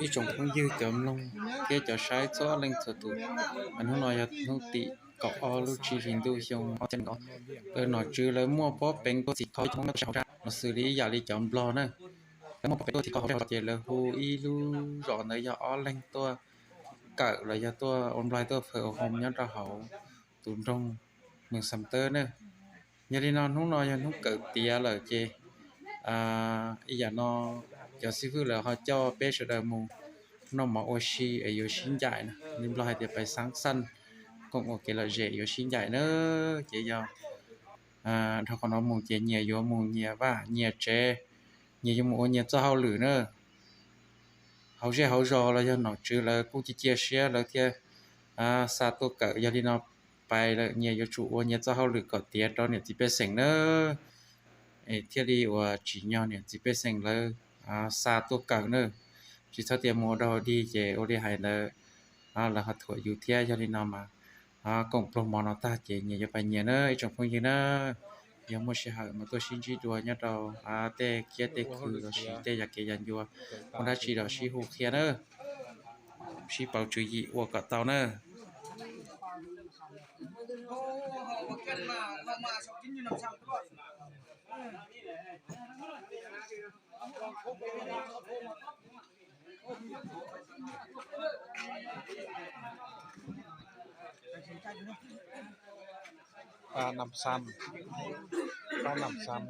Ib tsoom phooj ywg cov mloog thiab cov saib txhua leej txhua tus, hnub no yog hnub tim kaum ob lub tsib hlis ntuj xyoo ob txhiab nees nkaum. Nom tswv lawv muaj pob peev tuaj txhim kho ib tug hauv tsev hauv tsev no xws li ib yam li cov Nplog na, lawv muaj pob peev tuaj txhim kho hauv tsev hauv tsev, lawv hu ib lub zos ntawd yog Ob Leeg tuaj kawm los yog tuaj ua Nplog tuaj fawm ua hoos nyob rau hauv tus nroog Mees Xam Tawb na. Yog li no hnub no yog hnub kawm tiav lawm ces ib yam no cov xib fwb lawv ho coj peb sawv daws mus noj mov ua si es yuav sib ncaim na, li Nplog hais tias pais xaab xaj, koom ua kev lom zem yuav sib ncaim na. Ces yog dhau qhov no mus ces nyias yuav mus nyias vaj nyias tsev, nyias yuav mus ua nyias txoj hauj lwm na. Hauv zej hauv zos los yog nom tswv lawv kuj cia cia siab lawv thiaj xa tuaj kawm. Yog li no pais lawm nyias yuav tsum ua nyias txoj hauj lwm kom tiav rau niam txiv pej xeem na, es thiaj li uas tsim nyog niam txiv pej xeem lawv xa tuaj kawm na. Tsis txhob tias mus ua dog dig ces ua li hais ntawd lawv ho thuam yus thiab. Yog li no mas koom pluag mov no tag ces nyias yuav pais nyias na ib tsoom phooj ywg na. Yog muaj sij hawm mas tuaj sib ntsib dua nyob rau tej kiab tej khw los sis tej yam kev yam ncua, muaj dab tsi los sib hu qhia na, sib pauv tswv yim ua kom tau na. Pab Nam Xam, pab Nam Xam,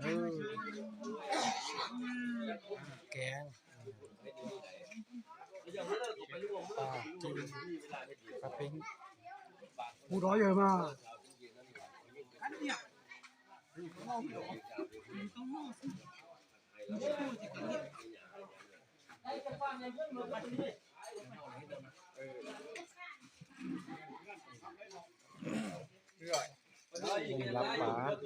kev, pab Peeb. Lab pab,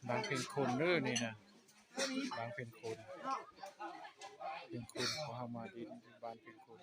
Npab Pheej Khun na, ni na, Npab Pheej Khun, Pheej Khun, kuv ho mas di Npab Pheej Khun.